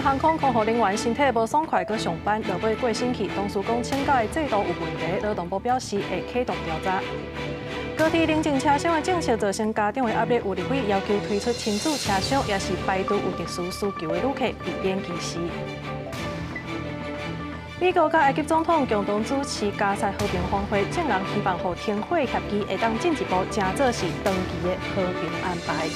航空空服人員身體無爽快，閣上班，落尾過身去。同事講請假的制度有問題，勞動部表示會啟動調查。高鐵寧靜車廂的政策造成家長的壓力，有立委要求推出親子車廂，也是排除有特殊需求的旅客，避免歧視。美國佮埃及總統共同主持加薩和平峰會，眾人希望予停火協議會當進一步成做是長期的和平安排。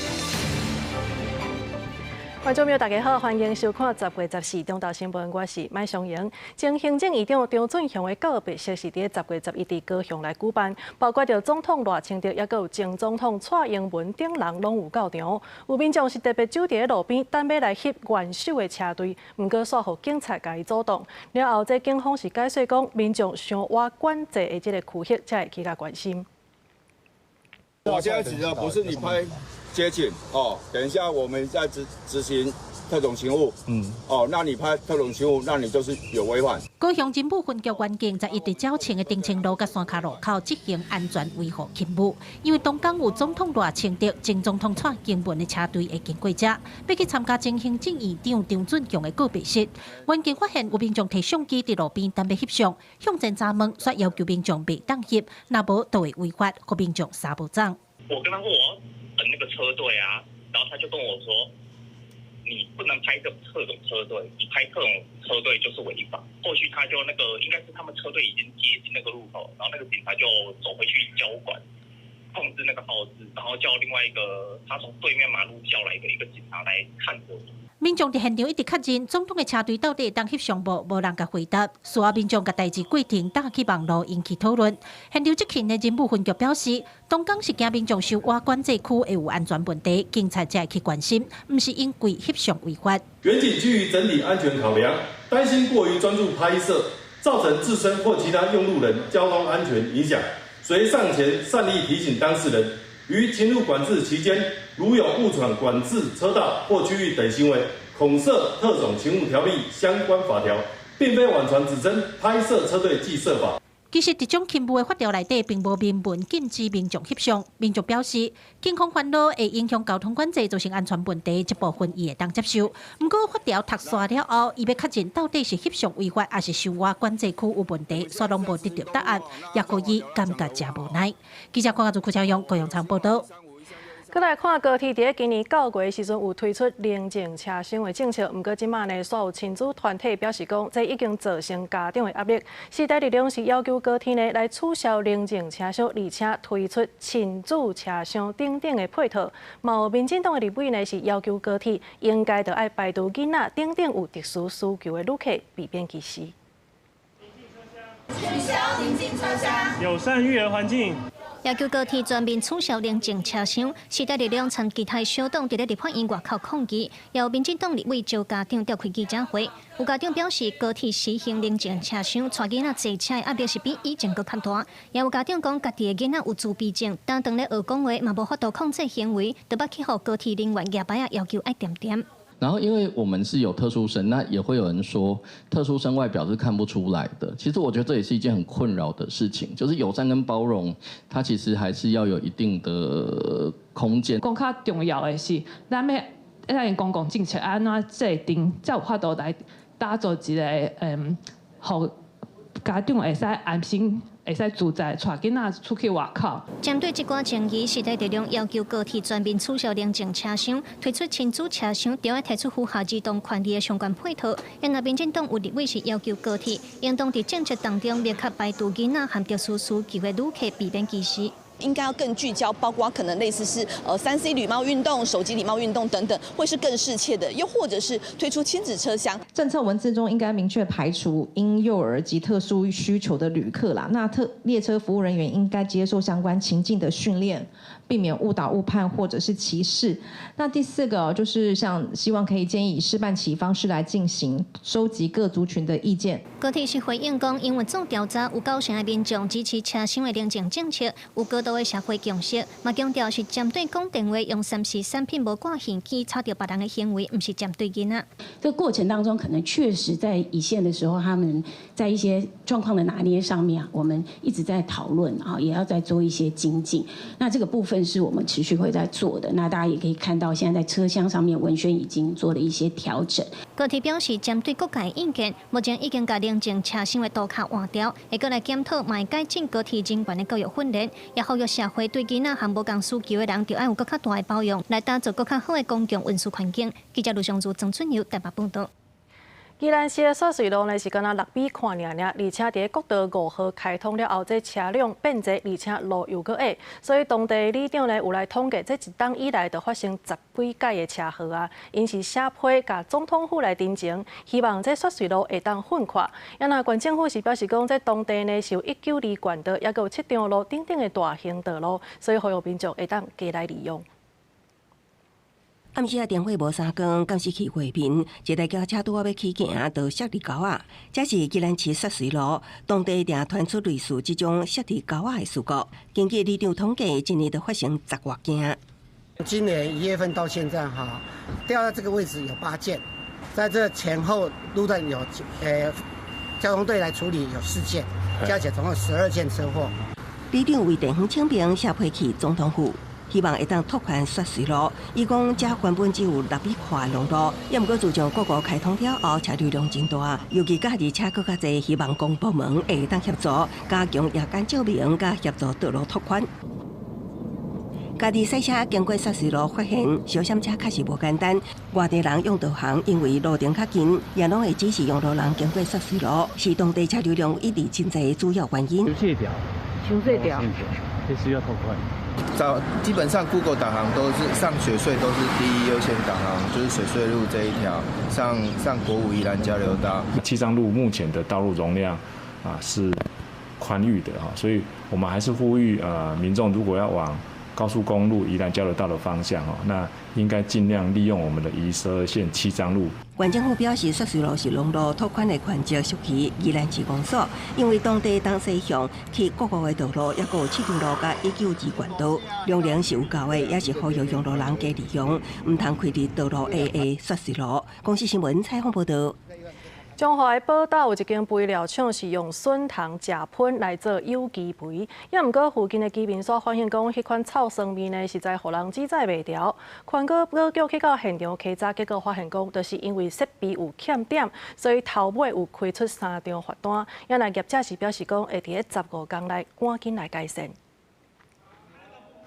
觀眾朋友，大家好，歡迎收看10月14中晝新聞，我是麥松瑩。前行政院長張俊雄的告別式是佇10月11佇高雄來舉辦，包括著總統賴清德，抑閣有前總統蔡英文等人攏有到場。有民眾是特別守佇路邊等欲來翕元首的車隊，毋過煞予警察共伊阻擋。了後，這警方是解釋講，民眾傷倚管制的這个區域，才會去共關心。我現在指的不是你拍街景哦，等一下我們在執行特種勤務，哦，那你拍特種勤務，那你就是有違反。高雄警務分局員警在一直鳥情的澄清路佮山跤路口執行安全維護勤務，因為當天有總統賴清德、前總統蔡英文的車隊會經過遮，欲去參加前行政院長張俊雄的告別式。員警發現有民眾提相機佇路邊等欲翕相，向前查問，煞要求民眾袂當翕，若無就會違法，予民眾三無走。我跟他說我要等那個車隊啊，然後他就跟我說，你不能拍這特種車隊，你拍特種車隊就是違法。後續他就那個應該是他們車隊已經接近那個路口，然後那個警察就走回去交管，控制那個號誌，然後叫另外一個他從對面馬路叫來的一個警察來看着我。民眾佇現場一直確認總統的車隊到底會當翕相無，無人共回答。事後民眾共代誌過程打去網路引起討論。現場執勤的警務分局表示，當天是驚民眾傷倚管制區會有安全問題，警察才會去關心，毋是因為翕相違法。員警基於整體安全考量，擔心過於專注拍攝，造成自身或其他用路人交通安全影響，遂上前善意提醒當事人，於進入管制期間，如有誤闖管制車道或區域等行為，恐涉特種勤務條例相關法條，並非網傳指稱拍攝車隊即涉法。其實，這種勤務的法條內底並無明文禁止民眾翕相。民眾表示，警方煩惱會影響交通管制，造成安全問題，這部分伊會當接受。毋過法條讀煞了後，伊欲確認到底是翕相違法，抑是傷倚管制區有問題，煞攏無得著答案，也予伊感覺誠無奈。記者鄺家祖、郭超勇、高雄場報道。閣來看高鐵，佇今年9月的時陣有推出寧靜車廂的政策，毋過這馬呢，煞有親子團體表示講，這已經造成家長的壓力。時代力量是要求高鐵呢來取消寧靜車廂，而且推出親子車廂等等的配套。嘛有民進黨的立委呢是要求高鐵應該著愛排除囡仔等等有特殊需求的旅客，避免歧視。取消寧靜車廂，友善育兒環境。要求高鐵全面取消寧靜車廂，時代力量參其他小黨佇咧立法院外口抗議，由民進黨立委召家長召開記者會。有家長表示，高鐵實行寧靜車廂，帶囡仔坐車的壓力是比以前閣較大。也有家長講，家己的囡仔有自閉症，但當咧學講話嘛無法度控制行為，都捌去予高鐵人員舉牌仔要求愛恬恬。然後，因為我們是有特殊生，那也會有人說特殊生外表是看不出來的。其實我覺得這也是一件很困擾的事情，就是友善跟包容，它其實還是要有一定的空間。講較重要的是，咱欲咱公共政策按怎制定，才有法度來打造一個予家長會使安心，會使自在帶囡仔出去外口。針對這寡爭議，時代力量要求高鐵全面取消寧靜車廂，推出親子車廂，著愛提出符合兒童權利的相關配套。因為民進黨有立委是要求高鐵應當佇政策當中明確排除囡仔和特殊需求的旅客，避免歧視。應該要更聚焦，包括可能類似是3C 禮帽運動、手機禮帽運動等等，會是更適切的。又或者是推出親子車廂。政策文字中應該明確排除嬰幼兒及特殊需求的旅客啦。那特列車服務人員應該接受相關情境的訓練，避免誤導、誤判或者是歧視。那第四個就是像希望可以建議以試辦期方式來進行收集各族群的意見。高鐵是回應講，因為做調查有九成的民眾支持車廂的寧靜政策，有高度的社會共識，嘛強調是針對講電話用3C 產品無掛耳機吵著別人的行為，毋是針對囡仔。這個過程當中，可能確實在一線的時候，他們在一些狀況的拿捏上面，我們一直在討論啊，也要再做一些精進。那這個部分是我們持續會在做的。那大家也可以看到，現在在車廂上面文宣已經做了一些調整。高高鐵表示，針對各界意見，目前已經共寧靜車廂的塗跤換掉，會閣來檢討，嘛會改進高鐵人員的教育訓練，也呼籲社會對囡仔含無仝需求的人，著愛有閣較大的包容，來打造閣較好的公共運輸環境。記者盧尚如、曾俊友台北報導。宜蘭市的雪隧路呢是干焦6米寬爾爾，而且佇國道5號開通了後，這車輛變濟，而且路又閣狹，所以當地里長呢有來統計，這一冬以來就發生十幾改的車禍啊，𪜶是寫批共總統府來陳情，希望這雪隧路會當訓闊。啊若縣政府是表示講，這當地呢是有192縣道，抑閣有七張路等等的大型道路，所以呼籲民眾會當加來利用。暗時仔電火無三光，監視器畫面，一台轎車拄仔欲起行，就摔佇溝仔。這是宜蘭市雪隧路，當地定傳出類似這種摔佇溝仔的事故。根據里長統計，一年就發生十外件。今年1月份到現在哈，掉在這個位置有八件，在這前後路段有交通隊來處理有四件，加起來總共12件車禍。里長為地方請命寫批去總統府。希望會當拓寬雪隧路。伊講，這原本只有6米寬的路，也毋過自從國五開通了後，車流量真大，尤其假日車閣較濟，希望公部門會當協助加強夜間照明，佮協助道路拓寬。家己駛車經過雪隧路，發現小閃車確實無簡單。外地人用導航，因為路程較近，也攏會指示用路人經過雪隧路，是當地車流量一直真濟的主要原因。傷細條，傷細條，這需要拓寬。早基本上 Google 導航都是上雪隧都是第一優先導航，就是雪隧路這一條上國五宜蘭交流道。七張路目前的道路容量啊是寬裕的哈，所以我們還是呼籲民眾如果要往高速公路宜蘭交流道的方向哦，那應該盡量利用我們的宜12線七張路。縣政府表示，雪隧路是陸路拓寬的權責屬於宜蘭市公所，因為當地東西向去各國的道路，抑閣有七張路佮192縣道，量能是有夠的，也是呼籲用路人加利用，毋通開佇道路下的雪隧路。公視新聞採訪報導。彰化的寶斗有一間肥料廠是用筍蟲食噴來做有機肥，也毋過附近的居民所反映講，彼款臭酸味呢，實在予人自在袂牢。環保局去到現場稽查，結果發現講，就是因為設備有欠點，所以頭尾有開出三張罰單。也若業者是表示講，會佇咧15工內趕緊來改善。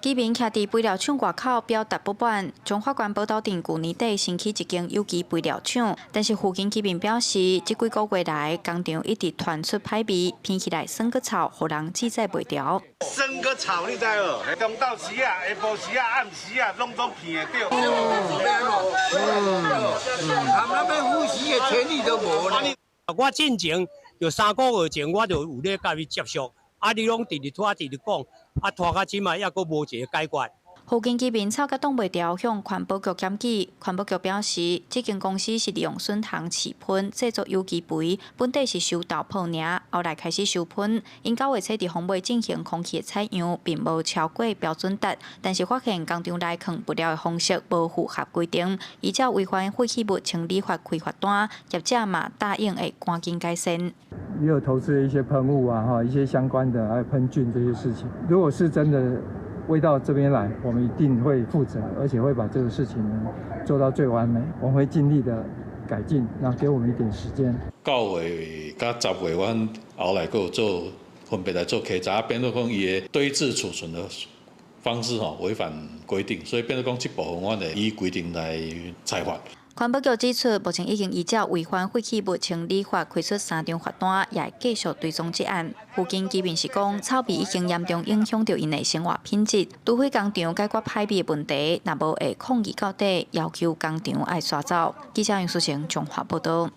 居民徛佇肥料廠外口表達不滿。彰化縣寶斗鎮舊年底新起一間有機肥料廠，但是附近居民表示，這幾個月來工廠一直傳出歹味，聞起來酸閣臭，予人自在袂牢。酸閣臭，你知無？中晝時啊、下晡時啊、暗時啊，攏總聞會著。他們那邊呼吸的權利都無呢。我進前就3個月前，我就有咧共伊接觸。啊！你攏直直拖，直直講，啊拖到這擺，猶閣無一個解決。附近居民吵甲擋袂牢，向環保局檢舉。環保局表示，這間公司是利用筍蟲飼噴製作有機肥，本底是收豆粕爾，後來開始收噴。𪜶9月初佇風尾進行空氣的採樣，並無超過標準值，但是發現工廠內囥物料的方式無符合規定，依照違反廢棄物清理法開罰單，業者嘛答應會趕緊改善。也有投資一些噴霧啊，哈，一些相關的，還有噴菌這些事情。如果是真的味道這邊來，我們一定會負責，而且會把這個事情呢做到最完美。我們會盡力的改進，那給我們一點時間。 9月佮10月，阮後來閣有做分別來做稽查，變做講伊的堆置儲存的方式吼違反規定，所以變做講這部分阮會依規定來裁罰。環保局指出，目前已經依照違反廢棄物清理法開出三張罰單，也會繼續追蹤這案。附近居民是講，臭味已經嚴重影響著𪜶的生活品質。除非工廠解決歹味的問題，若無會抗議到底，要求工廠愛徙走。記者楊淑成彰化報導。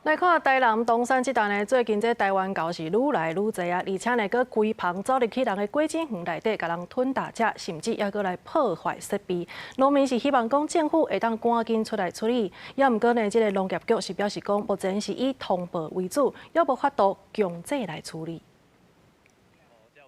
來看台南東山這搭呢，最近這台灣猴是愈來愈濟啊，而且呢，閣規棚走入去人的果子園內底，共人吞大食，甚至猶閣來破壞設備。農民是希望講政府會當趕緊出來處理，也毋過呢，這個農業局是表示講，目前是以通報為主，猶無法度強制來處理。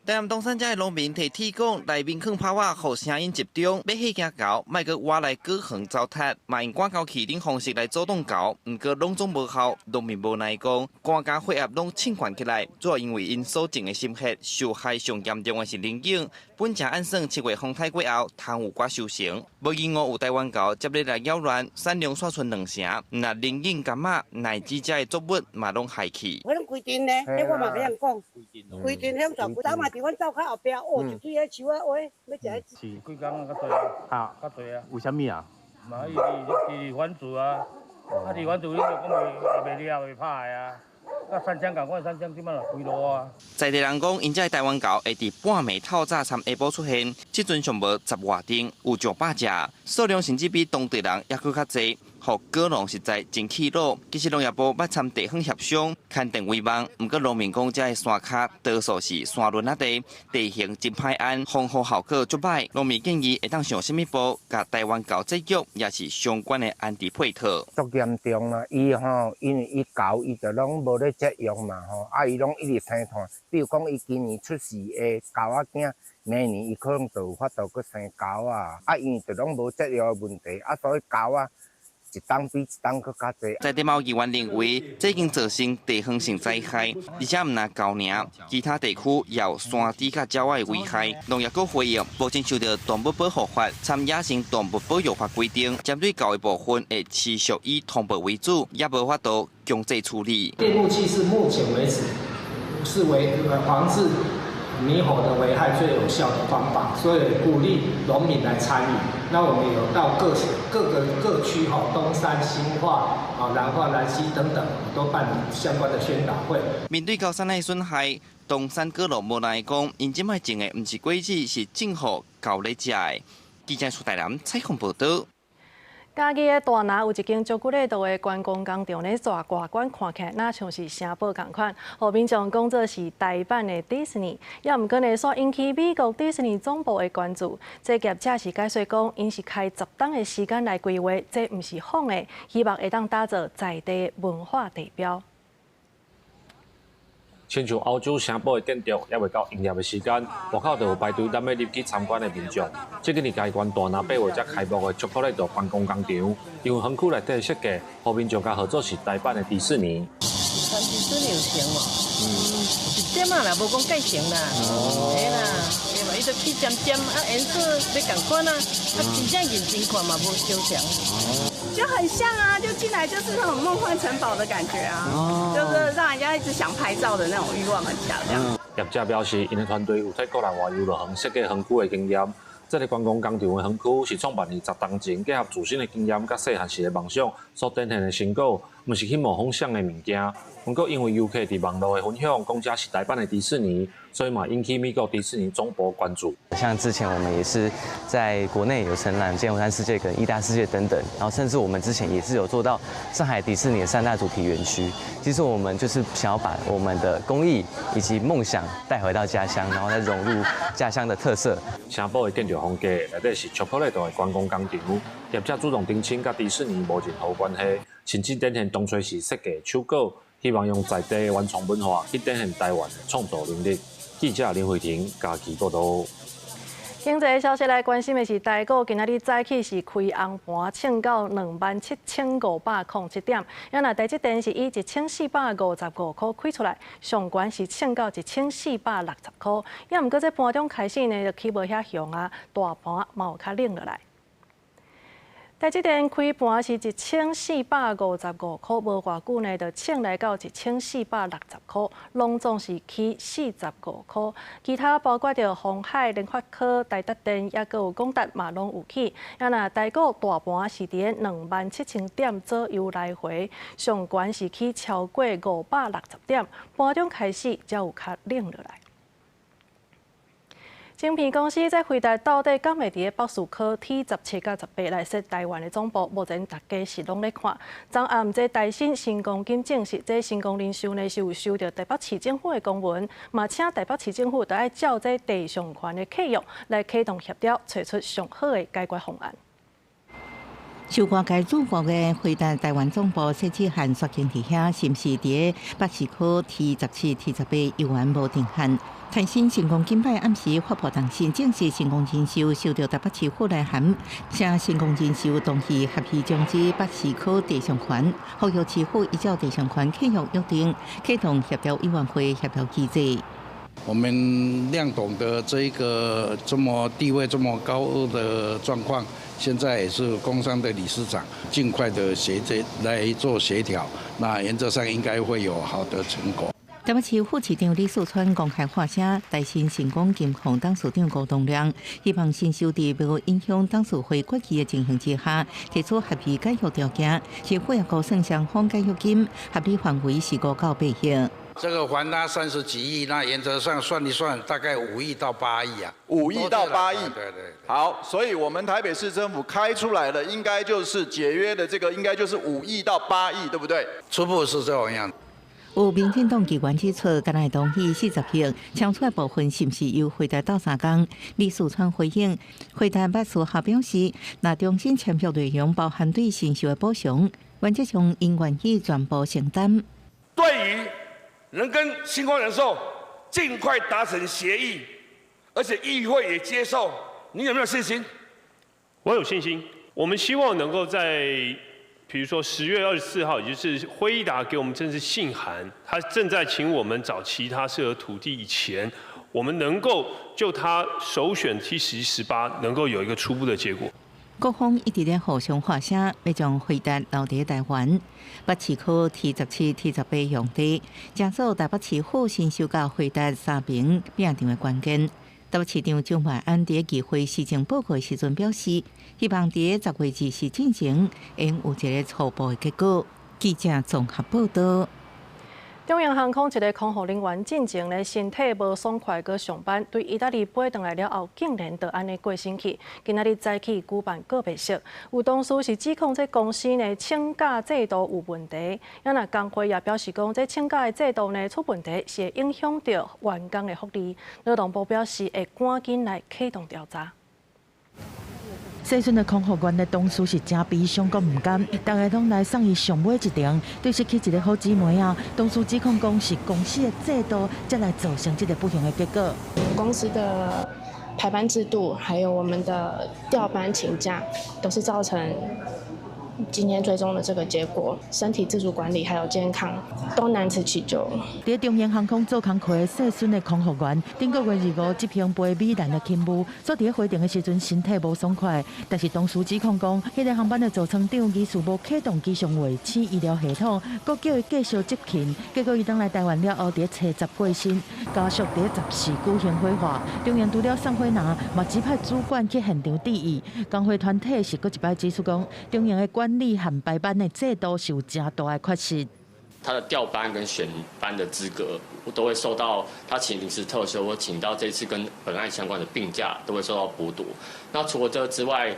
台南東山遮的農民提鐵管內面囥拋仔，予聲音集中，欲嚇驚猴，莫閣倚來果園糟蹋，嘛用趕狗氣等方式來阻擋猴，毋過攏總無效。農民無奈講，寒加血壓攏衝懸起來，主要因為𪜶所種的心血受害上嚴重的是龍井。本正按算7月風颱過後，通有寡收成。無意外有台灣猴接咧來擾亂，產量煞賰2成。若龍井、柑仔、乃至遮的作物嘛攏害去。我攏規陣呢，彼我嘛袂曉講，規陣遐全部，嘛佇阮灶跤後壁，哦，一堆彼樹仔挖，欲食彼。是幾工啊？較濟啊？較濟啊？為啥物啊？嘛，伊伊伊反住啊，啊，伊反住，你就講袂袂掠袂拍啊。啊，山羌仝款，山羌這擺就開路啊。在地人講，𪜶遮的台灣猴會佇半暝透早參下晡出現，這陣上無10外陣，有上百隻，數量甚至比當地人猶閣較濟。予果農實在真氣惱。其實農業部捌參地方協商，牽電圍網，毋過農民講，遮的山跤多數是山崙仔地，地形真歹安，防護效果足歹。農民建議會當上啥物步，共台灣猴節約，也是相關的安置配套。足嚴重啦！伊吼，因為伊猴伊就攏無咧節育嘛吼，啊伊攏一直生湠。比如講，伊今年出世的猴仔囝，明年伊可能就有法度閣生猴仔，啊，因為就攏無節育的問題，啊，所以猴仔一冬比一冬閣較濟。在地某議員認為，這已經造成地方性災害，而且毋但猴爾，其他地區也有山豬佮鳥仔的危害。農業局回應，目前受著動物保護法、參野生動物保育法規定，針對猴的部分會持續以通報為主，也無法度強制處理。電木器是目前為止是為防治獼猴的危害最有效的方法，所以鼓勵農民來參與。那我們有到各各個各區哈，東山、新化、啊南化、南溪等等，都辦相關的宣導會。面對高山的損害，東山果農無奈講，𪜶這擺種的毋是果子，是種予猴咧食的。記者蘇大南採訪報導。嘉義的大拿有一間朱古力道的觀光工廠咧，大外觀看起來若像是城堡仝款，予民眾講做是台版的迪士尼。也毋過呢，煞引起美國迪士尼總部的關注。這業者是解釋講，𪜶是開10冬的時間來規劃，這毋是仿的，希望會當打造在地文化地標。親像歐洲城堡的建築，猶未到營業的時間，外口就有排隊等欲入去參觀的民眾。這幾年嘉義縣大林8月才開幕的朱古力道觀光工廠，因為園區內底的設計，予民眾共號做是台版的迪士尼。跟迪士尼有像無？一點仔啦，無講蓋像啦。嘿啦，對吧？伊就起尖尖，啊顏色欲仝款啊，啊真正認真看嘛，無相像。就很像啊，就進來就是那種夢幻城堡的感覺啊，就是讓人家一直想拍照的那種慾望很強。這樣。業者表示，𪜶的團隊有佇國內外遊樂園設計園區的經驗。這個觀光工廠的園區是創辦20冬前，結合自身的經驗佮細漢時的夢想所展現的成果，毋是去模仿啥的物件。毋過因為遊客佇網路的分享，講這是台版的迪士尼，所以嘛引起美國迪士尼總部關注。像之前我們也是在國內有承攬劍湖山世界跟義大世界等等，然後甚至我們之前也是有做到上海迪士尼的三大主題園區。其實我們就是想要把我們的工藝以及夢想帶回到家鄉，然後再融入家鄉的特色。城堡的建築風格內底是朱古力道的觀光工廠，業者主動澄清佮迪士尼無任何關係，甚至展現當初時設計手稿，希望用在地的原創文化去展現台灣的創造能力。記者林慧婷嘉義報導。經濟消息來關心的是，台股今仔日早起是開紅盤，衝到27,507點。啊，若台積電是以1455箍開出來，上懸是衝到1460箍。也毋過這盤中開始呢，就起無遐雄啊，大盤嘛有較冷落來。台積電開盤是1455箍，無偌久呢，就衝來到1460箍，攏總是起45箍。其他包括著鴻海、聯發科、台達電，抑閣有廣達嘛，攏有起。啊，若台股大盤是佇咧27,000點左右來回，上懸是起超過560點，盤中開始才有較冷落來。晶片公司這輝達到底敢會佇咧北士科 T17佮18來設台灣的總部？目前大家是攏咧看。昨暗這台新成功金證實，這成功人壽呢是有收著台北市政府的公文，嘛請台北市政府著愛照這地上權的契約來啟動協調，揣出上好的解決方案。受外界注目的辉達台灣總部設置和刷經佇遐，是毋是佇北市區 T17、T18猶原無定案？台新成功金擺暗時發布通訊，證實成功人壽收到台北市府來函，請成功人壽同意合意終止北市區地上權，呼籲市府依照地上權契約約定，啟動協調委員會協調機制。我們亮董的這一個這麼地位這麼高的狀況，現在也是工商的理事長，盡快的協調來做協調，那原則上應該會有好的成果。台北市副市長李四川公開發聲，台新成功金控董事長郭東亮，希望新修訂無影響董事會決議的情形之下，提出合理解約條件，是付估算雙方解約金合理範圍是5到8億。這個還他30幾億，那原則上算一算，大概5億到8億啊。5億到8億，對對對。好，所以我們台北市政府開出來的應該就是解約的這個，應該就是5億到8億，對不對？初步是這樣。有民進黨議員指出，敢若會同意40億，搶出來部分是毋是由輝達鬥相共？李四川回應，輝達捌私下表示，若重新簽約內容包含對新壽的補償，原則上𪜶願意全部承擔。對於能跟新光人壽盡快達成協議，而且議會也接受，你有沒有信心？我有信心。我們希望能夠在，比如說10月24號，也就是輝達給我們正式信函，他正在請我們找其他適合土地以前，我們能夠就他首選 T17、18，能夠有一個初步的結果。各方一直咧互相發聲，欲將輝達留佇台灣，北市區 T17、T18用地，成做台北市府新壽佮輝達三爿拚場的關鍵。台北市長蔣萬安佇議會施政報告時陣表示，希望佇10月24進前，會有一個初步的結果。記者綜合報道。中榮航空一个空服人員進前咧身體無爽快，閣上班，對意大利飛轉來了後，竟然就按呢過身去。今仔日早起舉辦告別式，有同事是指控這公司呢請假制度有問題，啊若工會也表示講，這請假的制度呢出問題，是會影響著員工的福利。勞動部表示會趕緊來啟動調查。細順的空服員的同事是誠悲傷，閣毋甘，逐家攏來送伊上尾一程。對失去一个好姊妹啊，同事指控講是公司的制度，才來造成這个不幸的結果。公司的排班制度，還有我們的調班請假，都是造成今天最終的這個結果。身體自主管理還有健康都難辭其咎。佇中榮航空做工課的細順的空服員，頂個月25執行飛米蘭的勤務，所佇咧飛程的時陣身體無爽快，但是同事指控講，彼个航班的座艙長疑似無啟動機上衛星醫療系統，閣叫伊繼續執勤，結果伊轉來台灣了後，佇初十過身，家屬佇14舉行火化。中榮除了送火籃，嘛指派主管去現場致意。工會團體是閣一擺指出講，中榮的管理和排班的制度是有誠大的缺失。他的調班跟選班的資格都會受到他請臨時特休或請到這次跟本案相關的病假都會受到剝奪。那除了這之外，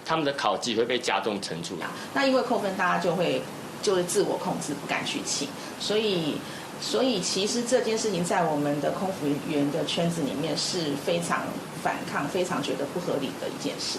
他們的考績會被加重懲處。那因為扣分，大家就會就是自我控制，不敢去請。所以其實這件事情在我們的空服員的圈子裡面是非常反抗、非常覺得不合理的一件事。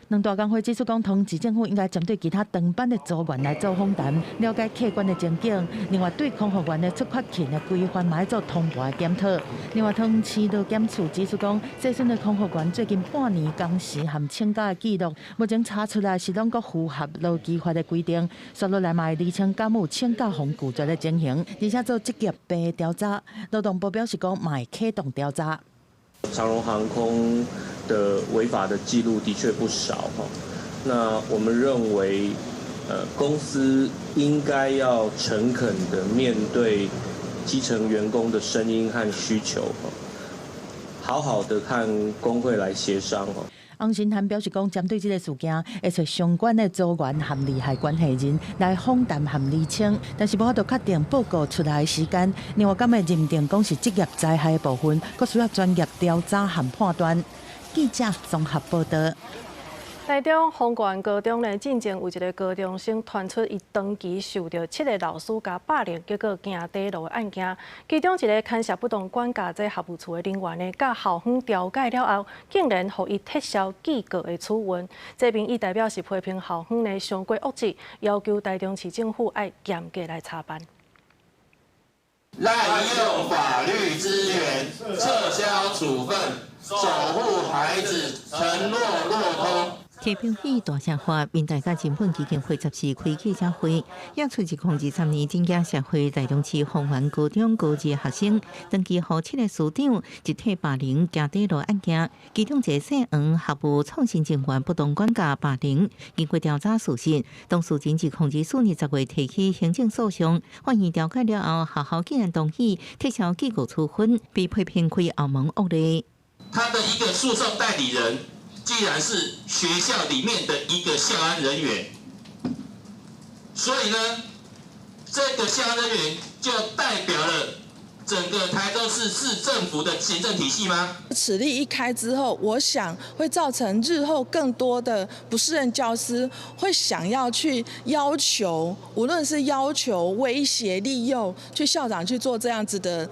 兩大工會指出，講同市政府應該針對其他當班的組員來做訪談，了解客觀的情景。另外，對空服員的出缺勤的規範嘛愛做通盤的檢討。另外，桃園市勞檢處指出講，細順的空服員最近半年工時和請假的記錄，目前查出來是攏閣符合勞基法的規定，紲落來嘛會釐清敢有請假予拒絕的情形，而且做職業病調查。勞動部表示講，嘛會啟動調查。長榮航空的違法的記錄的確不少哈，那我們認為，公司應該要誠懇的面對基層員工的聲音和需求，好好的和工會來協商。洪申翰表示講，針對這个事件，會揣相關的組員和利害關係人來訪談和釐清，但是無法度確定報告出來的時間。另外，敢會認定講是職業災害的部分，閣需要專業調查和判斷。記者綜合報道。台中豐原高中呢，進前有一个高中生傳出伊長期受著七个老師共霸凌，結果行底路的案件。其中一个牽涉不當管教這學務處的人員呢，佮校方調解了後，竟然予伊撤銷記過的處分。這民意代表是批評校方呢，傷過惡質，要求台中市政府愛嚴格來查辦。濫用法律資源，撤銷處分，守護孩子，承諾落空。提標起大聲話，民代佮人本基金會14開記者會，也出2023年震驚社會，台中市豐原高中高二學生長期予七个師長集體霸凌行底路案件，其中一个姓黃學務創新人員不當管教霸凌，經過調查屬實，當事人2024年10月提起行政訴訟，法院調解了後，學校竟然同意撤銷記過處分，被批評開後門惡例。他的一個訴訟代理人，既然是學校裡面的一個校安人員，所以呢，這個校安人員就代表了整個台中市市政府的行政體系嗎？此例一開之後，我想會造成日後更多的不適任教師會想要去要求，無論是要求、威脅、利誘，去校長去做這樣子的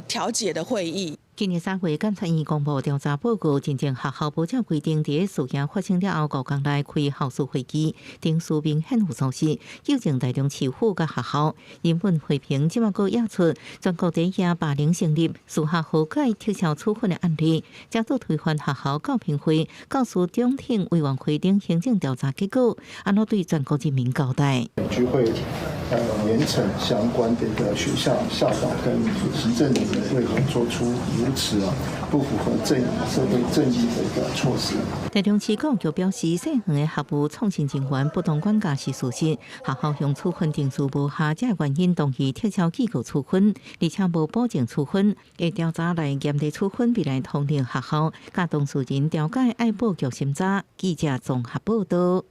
調解的會議。今年3月，監察院公布調查報告，進前學校無照規定，佇事件發生了後5天內開校事會議，定書明顯有錯失，糾正台中市府佮學校。人本批評，這馬閣惹出全國第一霸凌成立，私下和解撤銷處分的案例，再度推翻學校教評會、教師中庭委員會等行政調查結果，按怎對全國人民交代？局會嚴懲相關的一個學校校長跟行政人員為何做出如此不符合正社會正義的一個措施。台中市教育局表示，姓黃的學務創新人員不當管教是事實，學校用處分程序無效，這原因同意撤銷記過處分，而且無保證處分，會調查來嚴厲處分，未來通令學校佮當事人調解愛布局審查。記者綜合報道。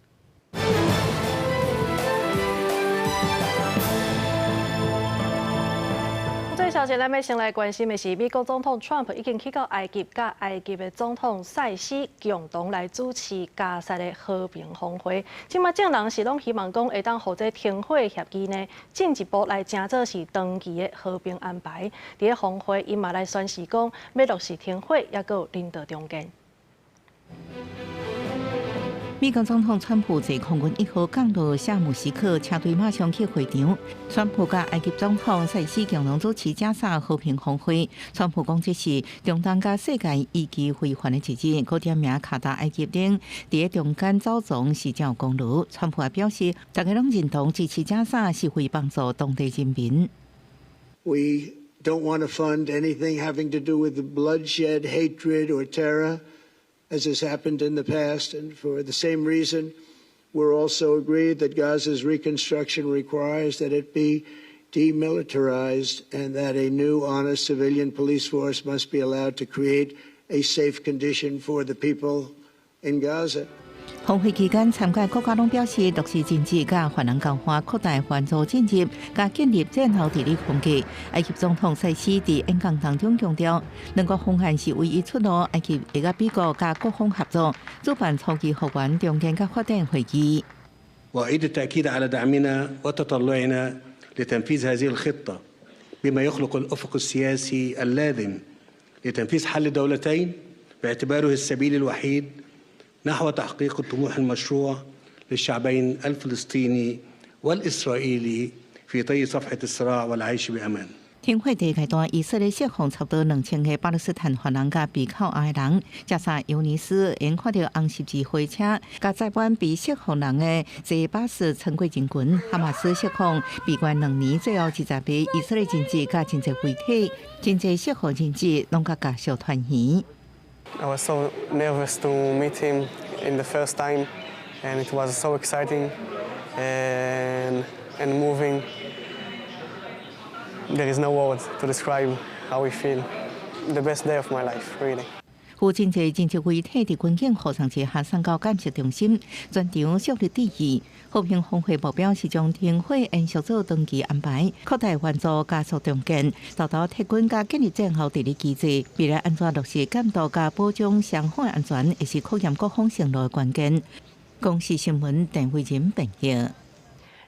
消息，咱欲先來關心的是，美國總統川普已經去到埃及，佮埃及的總統塞西共同來主持加薩的和平峰會。這馬眾人是攏希望講，會當予這停火協議呢，進一步來成做是長期的和平安排。佇咧峰會，伊嘛來宣示講，欲落實停火，抑閣有人道重建。美國總統川普坐空軍一號降落沙姆錫克，車隊馬上去會場。川普佮埃及總統塞西共同主持加薩和平峰會。川普講這是中東佮世界意義非凡的一日，閣點名卡達、埃及等佇中間走廊是真有功勞。川普也表示，大家攏認同支持加薩是為幫助當地人民。 We don't want to fund anything having to do with bloodshed, hatred, or terror, as has happened in the past. And for the same reason, we're also agreed that Gaza's reconstruction requires that it be demilitarized and that a new, honest civilian police force must be allowed to create a safe condition for the people in Gaza. 峰會期間，參加國家攏表示，落實人質佮犯人交換、擴大援助進入、佮建立戰後治理框架。埃及總統塞西佇演講當中強調，兩國方案是唯一出路。埃及會佮美國佮各方合作，主辦初期復原重建佮發展會議。 وأعيد التأكيد على دعمنا وتطلعنا لتنفيذ هذه الخطة بما يخلق الأفق السياسي اللازم لتنفيذ حل دولتين باعتباره السبيل الوحيد نحو تحقيق الطموح المشروع للشعبين الفلسطيني والإسرائيلي في طي صفحة الصراع والعيش بأمان. 停火第二階段，以色列釋放差不多2000個巴勒斯坦犯人佮被扣押的人，加薩尤尼斯𪜶看著紅十字火車，佮載滿被釋放人的坐巴士穿過人群。哈馬斯釋放閉關2年，最後20個以色列人質佮真濟遺體，真濟釋放人質攏佮家屬團圓。 I was so nervous to meet him in the first time, and it was so exciting and moving. There is no words to describe how we feel. The best day of my life, really. 有真濟人質遺體佇軍警護送之下送到鑑識中心，全場肅立致意。和平峰會目標是將停火延續做長期安排，擴大援助加速重建，達到撤軍佮建立戰後治理機制。未來按怎落實監督佮保障雙方的安全，會是考驗各方承諾的關鍵。公視新聞鄧慧仁編譯。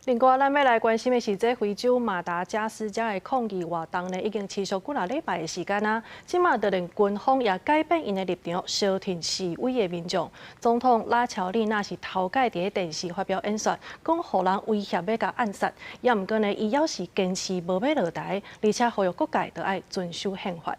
另外，咱欲來關心的是，這非洲馬達加斯加的抗議活動呢，已經持續幾若禮拜的時間啊。這馬就連軍方也改變𪜶的立場，相挺示威的民眾。總統拉喬利納是頭擺佇電視發表演說，講予人威脅欲共暗殺，也毋過呢，伊猶是堅持無欲落台，而且呼籲各界都愛遵守憲法。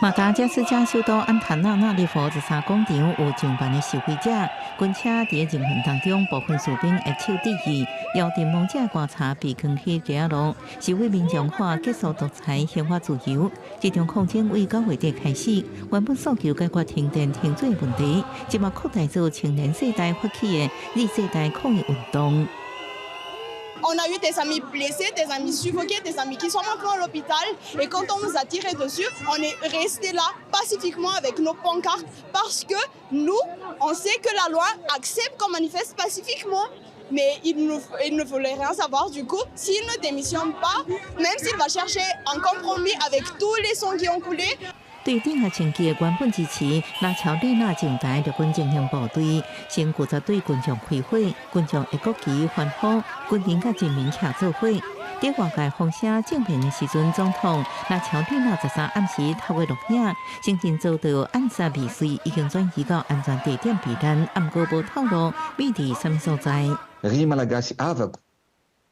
馬達加斯加首都安塔納納利佛13廣場有上萬的示威者，軍車佇人群當中，部分士兵會手致意，搖陣亡者觀察被關起街路，示威民眾喊結束獨裁、憲法自由。這場抗爭為9月底開始，原本訴求解決停電停水問題，這馬擴大做青年世代發起的 Z 世代抗議運動。 On a eu des amis blessés, des amis suffoqués, des amis qui sont maintenant à l'hôpital. Et quand on nous a tiré dessus, on est resté là pacifiquement avec nos pancartes parce que nous, on sait que la loi accepte qu'on manifeste pacifiquement. Mais il ne voulait rien savoir. Du coup, s'il ne démissionne pas, même s'il va chercher un compromis avec tous les sangs qui ont coulé. 對頂個星期原本支持拉喬利納上台陸軍精英部隊，先負責對群眾開火，群眾的國旗歡呼，軍人佮人民徛做伙。佇外界風聲正面的時陣，總統拉喬利納13暗時透過錄影，承認遭到暗殺未遂，已經轉移到安全地點避難，毋過無透露秘佇啥物所在。 Ry Malagasy havako,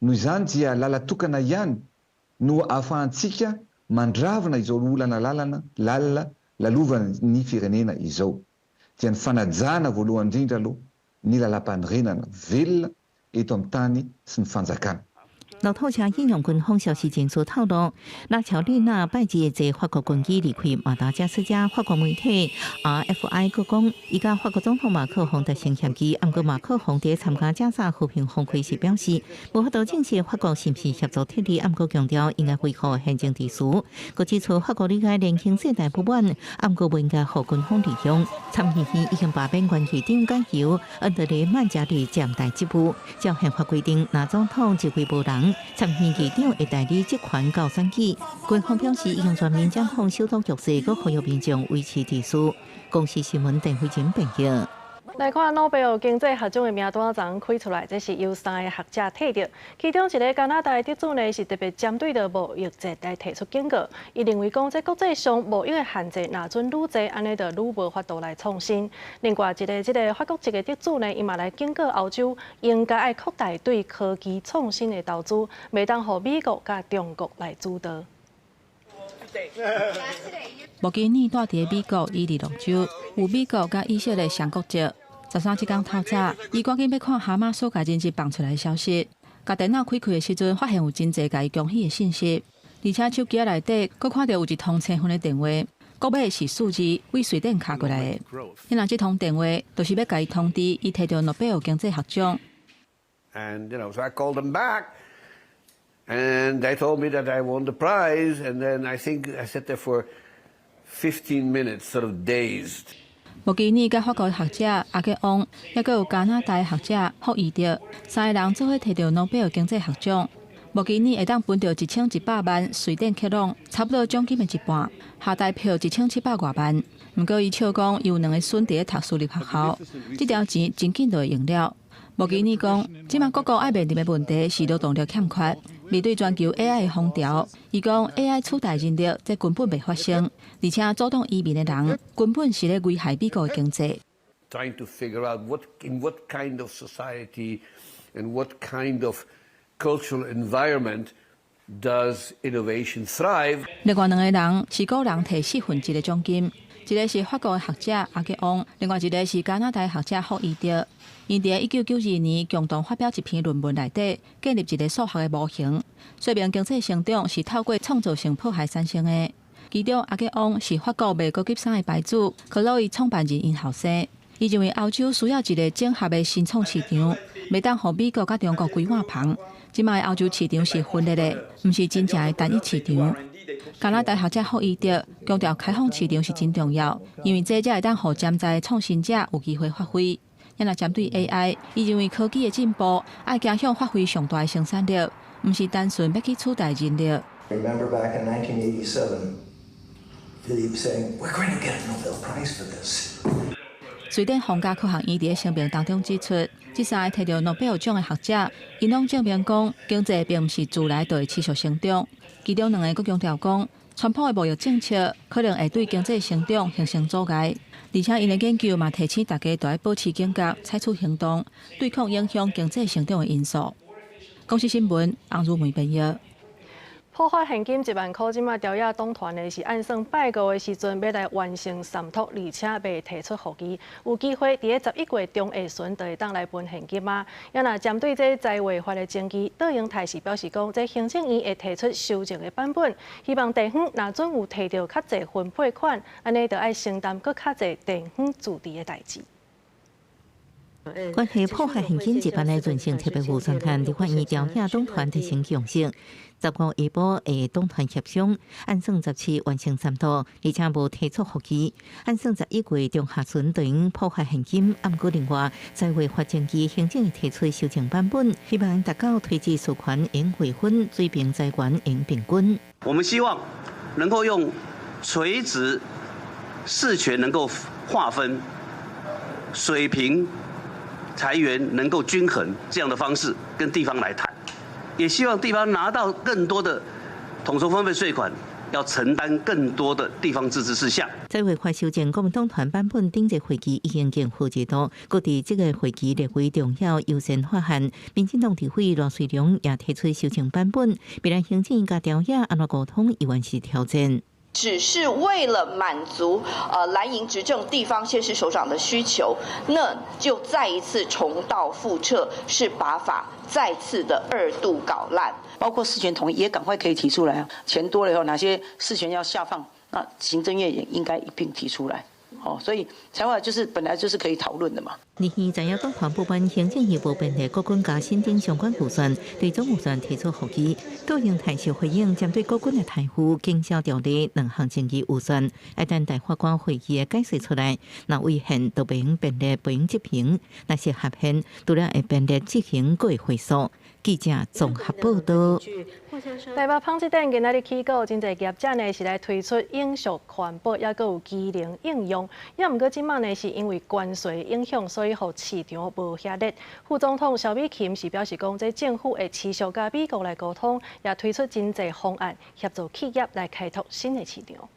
noho izany dia lala-tokana ihany no ahafahantsika mandravona izao olana lalana lalina lalovan'ny firenena izao dia ny fanajana voalohany indrindra aloha ny lalàmpanorenana velona eto amin'ny tany sy ny fanjakana. 路透社引用軍方消息人士透露，拉喬利納拜日坐法國軍機離開馬達加斯加。法國媒體 RFI 閣講，伊佮法國總統馬克宏達成協議，毋過馬克宏佇參加加薩和平峰會時表示，無法度證實法國是毋是協助撤離，毋過強調應該維護憲政秩序。閣指出法國理解年輕世代不滿，毋過袂應該予軍方利用。參議院已經罷免原議長改由恩德雷曼加里暫代職務。照憲法規定，若總統職位無人，參議院議長會代理職權到選舉。軍方表示已經全面掌控首都局勢，閣呼籲民眾維持秩序。公視新聞鄧慧珍編譯。來看諾貝爾經濟學獎的名單昨昏開出來，這是由三個學者提著。其中一个加拿大的得主呢，是特別針對著貿易戰來提出警告。伊認為講，這國際上貿易的限制若準愈濟，按呢就愈無法度來創新。另外一个這个法國籍的得主呢，伊嘛來警告歐洲應該愛擴大對科技創新的投資，袂當予美國佮中國來主導。莫基爾蹛佇美國伊利諾州，有美國佮以色列雙國籍。13這工透早，伊趕緊欲看哈馬斯共人質放出來的消息。共電腦開開的時陣，發現有真濟共伊恭喜的信息，而且手機仔內底閣看著有一通青昏的電話，閣尾是數字為瑞典敲過來的。彼若這通電話，就是欲共伊通知，伊提著諾貝爾經濟學獎。 And so I called them back, and they told me that I won the prize. And then I think I sat there for 15 minutes, sort of dazed. 莫基爾佮法國學者阿格翁，抑閣有加拿大學者霍伊德，三个人做伙提著諾貝爾經濟學獎。莫基爾會當分著1100萬瑞典克朗，差不多獎金的一半，下台票1700外萬。毋過伊笑講，伊有兩个孫佇咧讀私立學校，這條錢真緊就會用了。莫基爾講，這馬各國愛面臨的問題是勞動力欠缺。面對全球 AI 的風潮，伊講 AI 取代人力，這根本袂發生，而且阻擋移民的人根本是咧危害美國的經濟。 Trying to figure out in what kind of society and what kind of cultural environment does innovation thrive。另外兩个人是個人提1/4的獎金，一个是法國的學者阿格翁，另外一个是加拿大學者霍伊德。𪜶佇1992年共同發表一篇論文內底，建立一个數學的模型，說明經濟成長是透過創造性破壞產生的。其中阿格翁是法國賣高級衫的牌子克洛伊創辦人𪜶後生。伊認為歐洲需要一个整合的新創市場，袂當予美國佮中國規碗捧。這擺歐洲市場是分裂的，毋是真正的單一市場。加拿大學者霍伊德強調，開放市場是真重要，因為這才會當予潛在的創新者有機會發揮。若針對 AI，伊認為科技的進步愛走向發揮上大的生產力，毋是單純欲去取代人力。 Remember back in 1987, Philippe saying, "We're going to get a Nobel Prize for this." 瑞典皇家科學院佇聲明當中指出，這三个提著諾貝爾獎的學者，𪜶攏證明講經濟並毋是自來就會持續成長。其中兩个閣強調講，川普的貿易政策可能會對經濟成長形成阻礙，而且𪜶的研究嘛提醒大家著愛保持警覺，採取行動，對抗影響經濟成長的因素。公視新聞，洪如梅編譯。普發現金1萬箍，這馬朝野黨團呢是按算拜五的時陣欲來完成三讀，而且袂提出覆議，有機會佇咧11月中下旬就會當來分現金啊。也若針對這災劃法的爭議，卓榮泰是表示講，這行政院會提出修正的版本，希望地方若準有提著較濟分配款，按呢就愛承擔閣較濟地方自治的代誌。關係普發現金一萬的潤性特別預算案，立法院朝野黨團達成共識。15下晡會黨團協商，按算17完成三讀，而且無提出覆議。按算11月中下旬對應普發現金，毋過另外在違法爭議，行政提出修正版本，希望達到推薦授權應劃分，水平資源應平均。我們希望能夠用垂直事權能夠劃分水平財源能夠均衡這樣的方式跟地方來談，也希望地方拿到更多的統籌分配稅款，要承擔更多的地方自治事項。在違法修正國民黨團版本頂個會期已經經負一度，閣佇這個會期列為重要優先法案。民進黨立委賴瑞隆也提出修正版本，未來行政佮朝野按怎溝通，依然是挑戰。只是為了滿足藍營執政地方縣市首長的需求，那就再一次重蹈覆轍，是把法再次的二度搞爛。包括事權統一也趕快可以提出來啊，錢多了以後，哪些事權要下放，那行政院也應該一併提出來。哦，所以財劃就是本來就是可以討論的嘛。日前，在野黨團部分行政院無編列國軍佮新增相關預算，對總預算提出覆議。卓榮泰是回應針對國軍的台呼警消條例兩項爭議預算，愛等大法官會議的解釋出來，若違憲就袂用編列，袂用執行；若是合憲，除了會編列執行，閣會回溯。記者綜合報道。台北紡織展今仔日起鼓，真濟業者呢是來推出永續環保，抑閣有機能應用。抑毋過這馬呢是因為關稅影響，所以予市場無遐熱。副總統蕭美琴是表示講，這政府會持續佮美國來溝通，也推出真濟方案協助企業來開拓新的市場。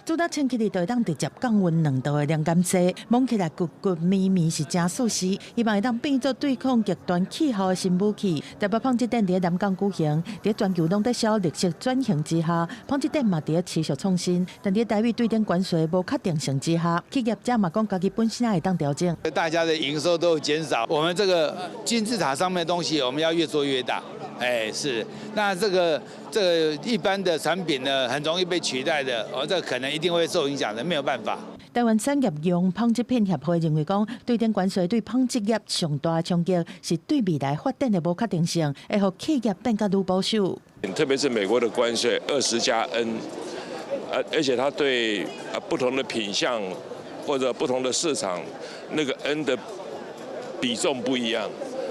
主打清氣日就會當直接降溫2度的涼感劑，摸起來骨骨綿綿是誠舒適，希望會當變做對抗極端氣候的新武器。台北紡織展佇南港舉行，佇全球攏佇銷綠色轉型之下，紡織展嘛佇咧持續創新。但佇台美對等關稅無確定性之下，企業者嘛講家己本身也會當調整。大家的營收都減少，我們這個金字塔上面的東西，我們要越做越大。哎，是，那這個一般的產品呢，很容易被取代的，哦，這可能一定會受影響的，沒有辦法。台灣產業用紡織品協會認為講，對等關稅對紡織業上大的衝擊是對未來發展的無確定性，會予企業變較愈保守。特別是美國的關稅20加N，而且它對不同的品項或者不同的市場，那個 N 的比重不一樣。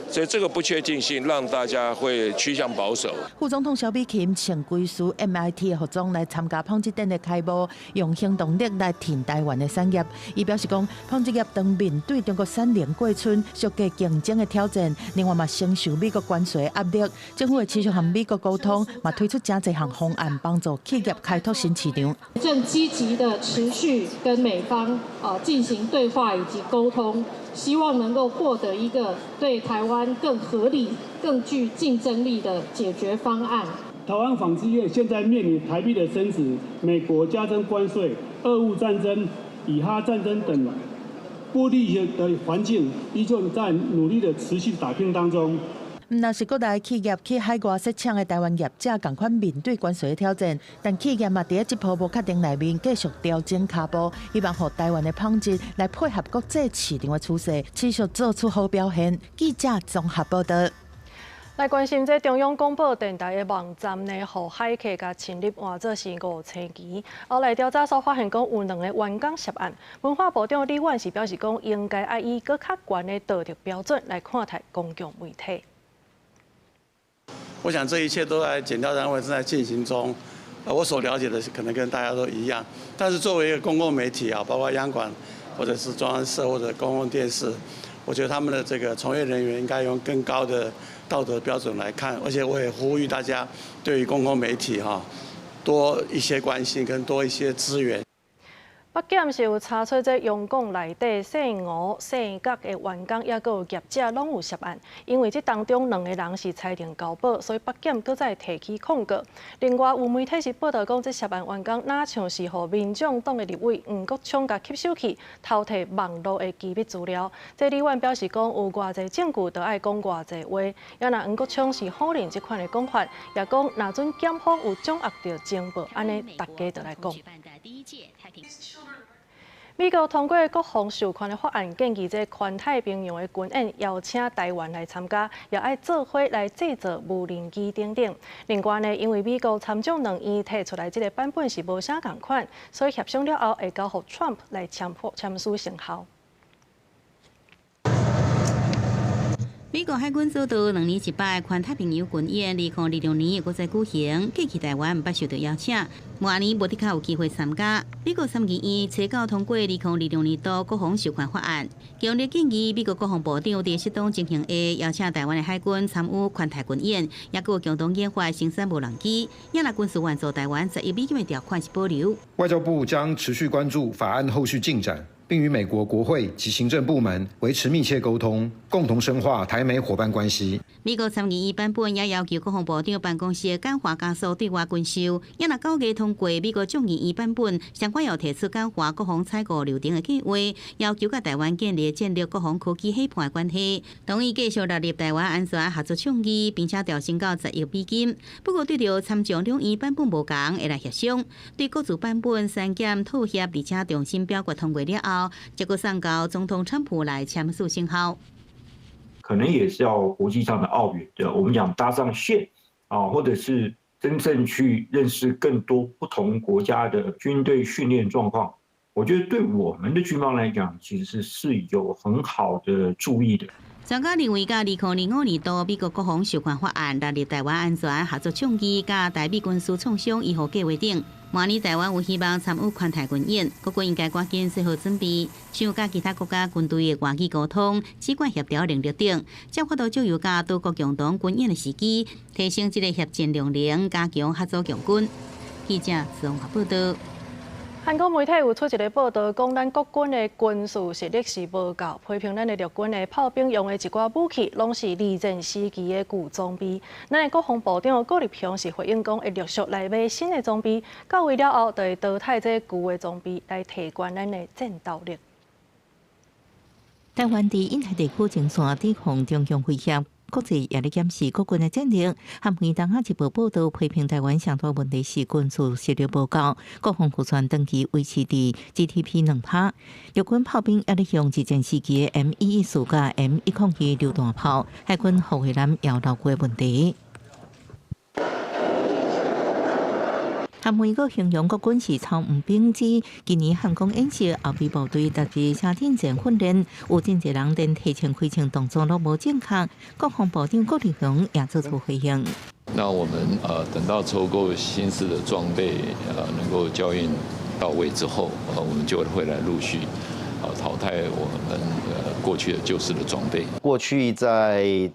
所以這個不確定性讓大家會趨向保守。副總統蕭美琴穿歸屬 MIT 的服裝來參加紡織展的開幕，用行動力來挺台灣的產業。伊表示講，紡織業當面對中國產能過剩、削價競爭的挑戰，另外嘛承受美國關稅壓力，政府會持續和美國溝通，嘛推出誠濟項方案，幫助企業開拓新市場。正積極的持續跟美方進行對話以及溝通。希望能夠獲得一個對台灣更合理、更具競爭力的解決方案。台灣紡織業現在面臨台幣的升值、美國加徵關稅、俄烏戰爭、以哈戰爭等不利的環境，依舊在努力的持續打拼當中。毋但是國內企業去海外設廠的台灣業者仝款面對關稅的挑戰，但企業嘛佇咧這波無確定內面繼續調整跤步，希望予台灣的紡織來配合國際市場的趨勢，持續做出好表現。記者綜合報道。來關心這中央廣播電臺的網站呢，予駭客共侵入換做是5星期。後來調查所發現，講有兩個員工涉案。文化部長李遠是表示講，應該愛以閣較懸的道德標準來看待公共媒體。我想這一切都在檢調單位正在進行中，我所了解的可能跟大家都一樣，但是作為一個公共媒體啊，包括央廣或者是中央社或者公共電視，我覺得他們的這個從業人員應該用更高的道德標準來看，而且我也呼籲大家對於公共媒體哈多一些關心跟多一些資源。北檢是有查出這中共內底姓吳、姓郭的員工，抑閣有業者攏有涉案。因為這當中兩個人是裁定交保，所以北檢閣再提起控告。另外有媒體是報導講，這涉案員工若像是予民眾黨的立委黃國昌共吸收去，偷提網路的機密資料。這李婉表示講，有偌濟證據，就愛講偌濟話。也若黃國昌是否認這款的講法，也講若準檢方有掌握著情報，按呢大家就來講。美國通過國防授權的法案，建議這環太平洋的軍演邀請台灣來參加，也愛做伙來製造無人機等等。另外呢，因為美國參眾兩院提出來這個版本是無啥仝款，所以協商了後會交予 Trump 來簽簽署生效。美國海軍組織兩年一擺環太平洋軍演，2026年又閣再舉行。過去台灣毋捌受到邀請，明年無的確有機會參加。美國參議院初九通過2026年度國防授權法案，強烈建議美國國防部長佇適當情形下邀請台灣的海軍參與環太軍演，抑閣有共同研發生產無人機。也若軍事援助台灣10億美金的條款是保留。外交部將持續關注法案後續進展。並與美國國會及行政部門維持密切溝通，共同深化台美夥伴關係。美國參議院版本也要求國防部長辦公室簡化加速對外軍售。也若9月通過美國眾議院版本，相關有提出簡化國防採購流程的計劃，要求佮台灣建立戰略國防科技伙伴關係，同意繼續納入台灣安全合作倡議，並且調升到10億美金。不過對著參眾兩院版本無仝，會來協商。對各自版本刪減妥協，而且重新表決通過了後，才閣送交總統川普來簽署生效。可能也是要國際上的奧援，對，我們講搭上線啊，或者是真正去認識更多不同國家的軍隊訓練狀況。我覺得對我們的軍方來講，其實是有很好的注意的。專家認為，佮2025年度美國國防授權法案納入台灣安全合作倡議，佮台美軍事創傷醫護計劃等，明年台灣有希望參與環太軍演，國軍應該趕緊做好準備，像佮其他國家軍隊的外語溝通、指揮協調能力等，才有法度藉由佮多國共同軍演的時機，提升這個協戰量能，加強合作共軍。記者綜合報導。韓國媒體有出一個報導，講咱國軍的軍事實力是無夠，批評咱的陸軍的炮兵用的一寡武器，攏是二戰時期的舊裝備。咱的國防部長郭立雄是回應講，會陸續來買新的裝備，到位了後，就會淘汰這舊的裝備，來提懸咱的戰鬥力。台灣佇印太地區前線抵抗中共威脅。國際也咧檢視國軍的戰力，韓媒當下一部報導批評台灣上大問題是軍事實力無夠，國防預算長期維持佇 GDP 2%，陸軍炮兵也咧用二戰時期的 M114佮 M102榴彈炮，海軍護衛艦也有老舊的問題。韓媒閣形容國軍是操黃兵，指今年漢光演習後備部隊特別車頂前訓練，有真濟人連提槍開槍動作攏無正確。國防部長郭立雄也做出回應。那我們等到抽購新式的裝備能夠交運到位之後，我們就會來陸續淘汰我們過去的舊式的裝備。過去在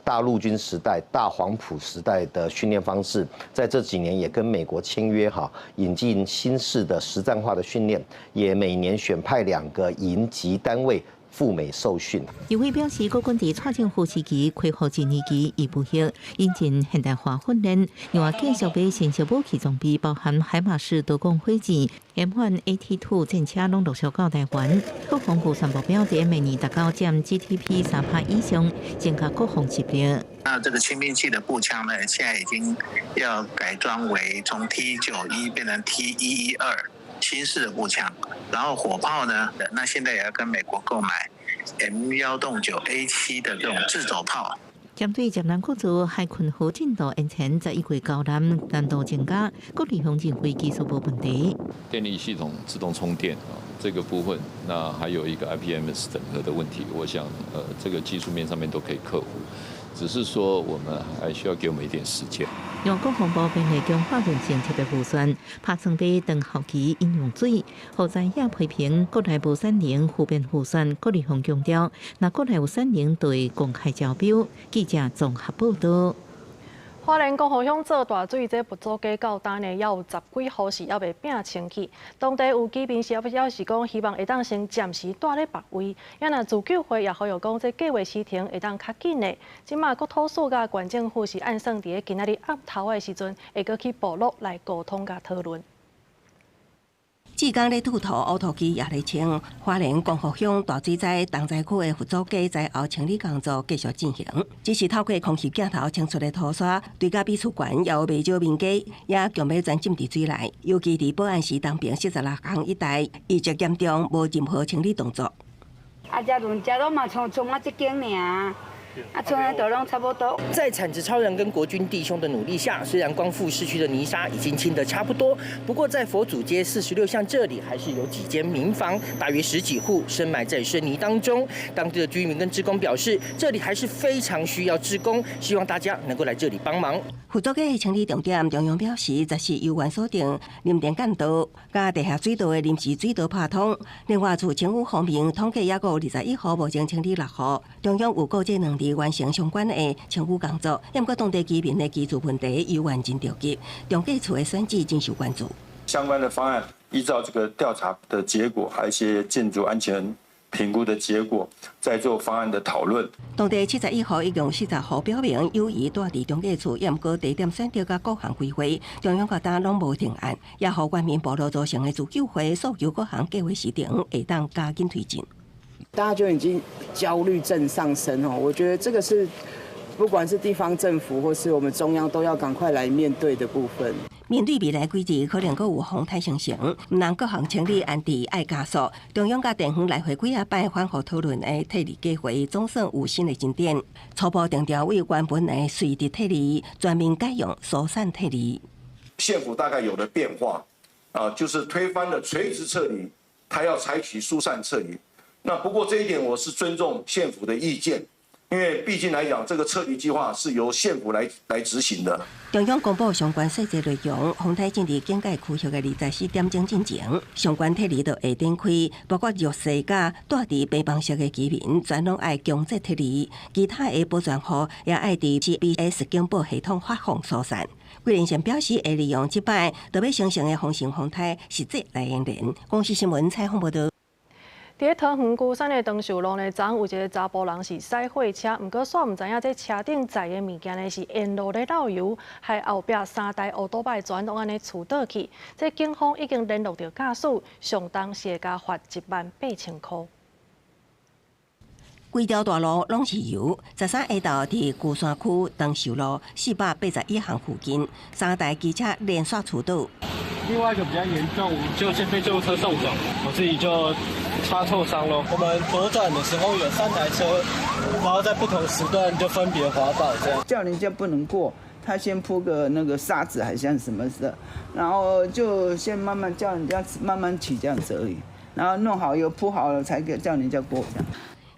大陸軍時代、大黃埔時代的訓練方式，在這幾年也跟美國簽約哈，引進新式的實戰化的訓練，也每年選派2個營級單位赴美受訓。葉飛表示，國軍佇蔡政府時期恢復一年期預備役，引進現代化訓練，另外繼續買新式武器裝備，包含海馬士多管火箭、M1AT2 戰車，攏陸續到台灣。國防預算目標佇每年達到佔 GDP 3%以上，增加國防實力。那這個輕兵器的步槍呢，現在已經要改裝為從 T91變成 T112。新式的步槍，然後火炮呢？那現在也要跟美國購買 M109A7 的這種自走炮。針對捷南國造海鯤號進度延前11月交艦難度增加，郭立雄認為技術無問題。電力系統自動充電啊，這個部分，那還有一個 IPMS 整合的問題，我想，這個技術面上面都可以克服。只是說我們還需要給我們一點時間。用國防部便會強化認證特別預算，拍裝備當後期飲用水。何在也批評國內無產能，負面預算，郭立宏強調，若國內有產能，就會公開招標。記者綜合報道。花蓮光復鄉做大水，這佛祖街到今呢，猶有十幾戶是猶未摒清去。當地有居民是表示講，希望會當先暫時蹛咧別位。啊若自救會也呼籲講，這計劃時程會當較緊的。這馬國土署佮縣政府是按算佇咧今仔日暗頭的時陣，會閣去部落來溝通佮討論。志工咧吐土，挖土機也咧清。花蓮光復鄉大水災重災區的佛祖街災後清理工作繼續進行。只是透過空襲鏡頭清出的土沙，對甲美術館也有袂少民家，也強欲全浸佇水內。尤其佇保安寺東邊46巷一帶，淤積嚴重，無任何清理動作。啊，遮輪遮攏嘛沖沖啊，這間爾。啊，村都攏差不多。在鏟子超人跟國軍弟兄的努力下，雖然光復市區的泥沙已經清得差不多，不過在佛祖街46巷這裡，還是有幾間民房，大約十幾戶深埋在深泥當中。當地的居民跟志工表示，這裡還是非常需要志工，希望大家能夠來這裡幫忙。佛祖街的清理重點，中央表示，這是由原鎖定林田幹道佮地下水道的臨時水道拍通。另外，自政府方面統計，猶閣有21戶目前清理6戶。中央有估這2日完成相關的清污工作，毋過當地居民的居住問題猶原真著急，重建厝的選址真受關注。相關的方案依照這個調查的結果，還有一些建築安全評估的結果，再做方案的討論。當地71戶一共40戶表明有意蹛佇重建厝，毋過地點選擇佮各項規劃，中央到今攏無定案，也予原民部落組成的自救會訴求各項計劃時程會當加緊推進。大家就已經焦慮症上升哦，我覺得這個是不管是地方政府或是我們中央都要趕快來面對的部分。面對未來幾日可能閣有風颱生成，毋但各項清理安置愛加速，中央佮地方來回幾仔擺反覆討論的撤離計劃，總算有新的進展。初步定調為原本的垂直撤離，全面改用疏散撤離。縣府大概有了變化，啊，就是推翻了垂直撤離，他要採取疏散撤離。那不過這一點我是尊重縣府的意見，因為畢竟來講，這個撤離計劃是由縣府來執行的。中央公布相關細節內容，風颱進入警戒區域的24點鐘進前，相關撤離就會展開，包括弱勢佮蹛佇平房式的居民，全攏愛強制撤離，其他的保全戶也愛佇 GPS 警報系統發放疏散。桂林縣表示會利用這擺特別生成的風神風颱實際來演練。公視新聞採訪報導。佇咧桃園龜山的長壽路呢，昨昏有一个查埔人是駛貨車，毋過煞毋知影這車頂載的物件呢是沿路咧漏油，害後壁三台歐多拜全攏按呢趨倒去。這警方已經聯絡著駕駛，上重是會共罰18,000塊。規條大路攏是油。13下晝佇龜山區長壽路481巷附近，三台機車連續趨倒。另外一個比較嚴重，就先被救護車送走，我自己就擦挫傷咯。我們左轉的時候有三台車，然後在不同時段就分別滑倒，這樣。叫人家不能過，他先鋪個那個沙子，還像什麼的，然後就先慢慢叫人家慢慢起這樣子而已，然後弄好又鋪好了，才叫人家過這樣。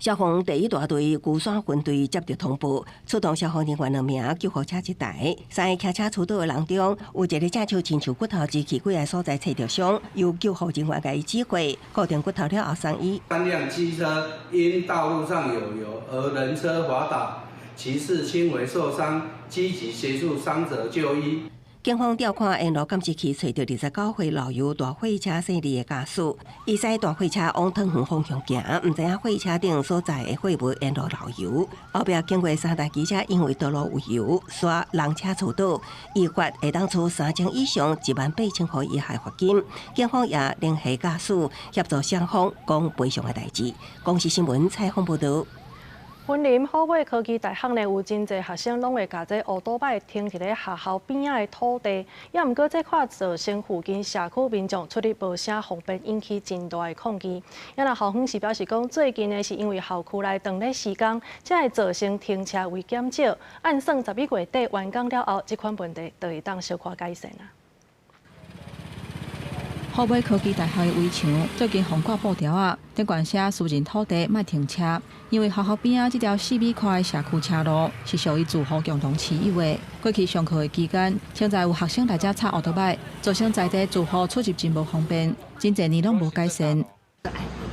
消防第一大隊龜山分隊接到通報，出動消防人員兩名，救護車一台。三个騎車趨倒的人中，有一个正手親像骨頭支起幾个所在切著傷，由救護人員共伊指揮，固定骨頭了後送醫。三輛機車因道路上有油而人車滑倒，騎士輕微受傷，積極協助傷者就醫。警方調看沿路監視器，揣著29歲漏油大貨車駛離的駕駛，伊駛大貨車往桃園方向行，毋知影貨車頂所載的貨物沿路漏油，後壁經過三台機車，因為道路有油，煞人車趨倒，依法會當處3000以上18,000塊以下罰金。警方也聯繫駕駛協助雙方講賠償的代誌。公視新聞採訪報導。雲林虎尾科技大學呢，有真濟學生攏會共這烏多擺停佇咧學校邊仔的土地，也毋過這款造成附近社區民眾出入無啥方便，引起真大的抗議。啊若校方是表示講，最近呢是因為校區內當咧施工，才會造成停車位減少。按算11月底完工了後，這款問題就會當小可改善啊。虎尾科技大學的圍牆最近予掛布條仔，頂懸寫私人土地莫停車，因為學校邊仔這條4米寬的社區車路是屬於住戶共同持有的。過去上課的期間，常在有學生來遮插歐多擺，造成在地住戶出入真無方便，真濟年攏無改善。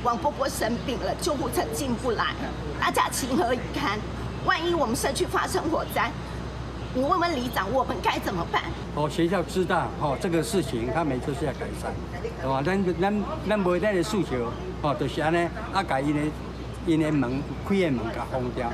王伯伯生病了，救護車進不來，大家情何以堪？萬一我們社區發生火災，你問問里長，我們該怎麼辦？哦，學校知道哦這個事情，他們就是要改善，係嘛？咱咱咱無咱的訴求，哦，就是按呢，啊，共𪜶的𪜶的門開的門共封掉。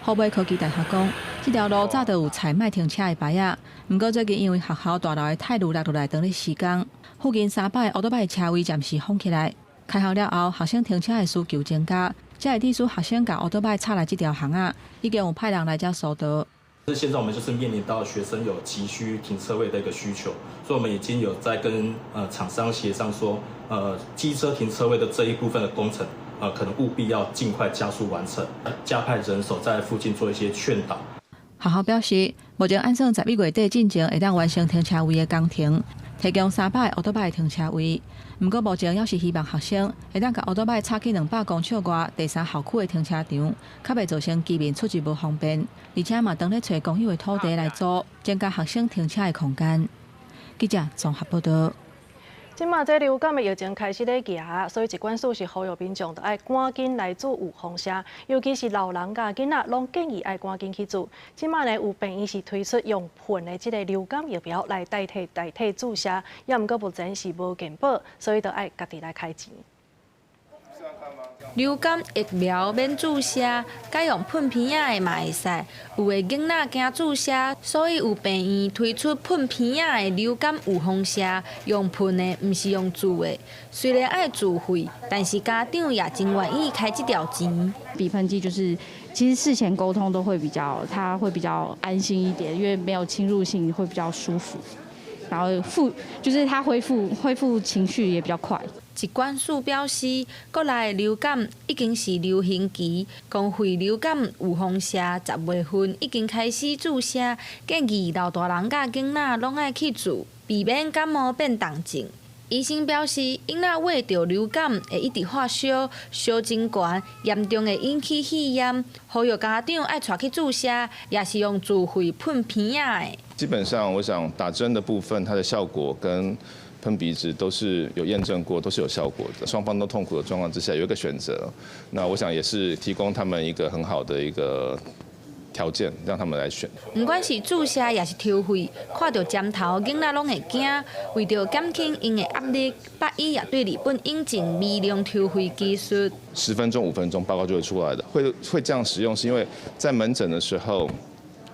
虎尾科技大學講，這條路早就有採莫停車的牌仔，毋過最近因為學校大樓的鐵路落落來當咧施工，附近300个烏多擺車位暫時封起來。開學了後，學生停車的需求增加，才會致使學生共烏多擺插來這條巷仔，已經有派人來遮疏導。現在我們就是面臨到學生有急需停車位的一個需求，所以我們已經有在跟廠商協商說，機車停車位的這一部分的工程，可能務必要盡快加速完成，加派人手在附近做一些勸導。學校表示，目前按算11月底進前會當完成停車位的工程，提供300个烏多擺停車位。毋過目前猶是希望學生會當共烏多擺插去200公尺外第三校區的停車場，較袂造成居民出入無方便。而且嘛，當咧揣公有的土地來租，增加學生停車的空間。記者綜合報道。這馬這流感的疫情開始咧行，所以疾管署是呼籲民眾著愛趕緊來注預防射，尤其是老人佮囡仔，攏建議愛趕緊去注。這馬呢有病院是推出用噴的這个流感疫苗來代替注射，也毋過目前是無健保，所以著愛家己來開錢。流感疫苗免注射，改用噴鼻仔的嘛會使。有的囡仔驚注射，所以有病院推出噴鼻仔的流感預防射，用噴的，毋是用注的。雖然愛自費，但是家長也真願意開這條錢。鼻噴劑就是，其實事前溝通都會比較，他會比較安心一點，因為沒有侵入性，會比較舒服。然後復就是他恢復情緒也比較快。疾管署表示，國內流感已經是流行期，公費流感預防射10月份已經開始注射，建議老大人佮囡仔攏愛去注，避免感冒變重症。醫生表示，囡仔患著流感會一直發燒，燒真懸，嚴重會引起肺炎，呼籲家長愛帶去注射，也是用自費噴鼻仔的。基本上，我想打針的部分，它的效果跟噴鼻子都是有驗證過，都是有效果的。雙方都痛苦的狀況之下，有一個選擇，那我想也是提供他們一個很好的一個條件，讓他們來選。毋管是注射抑是抽血，看著針頭，囡仔攏會驚。為著減輕𪜶的壓力，北醫也對日本引進微量抽血技術。10分鐘、5分鐘報告就會出來的。會這樣使用，是因為在門診的時候，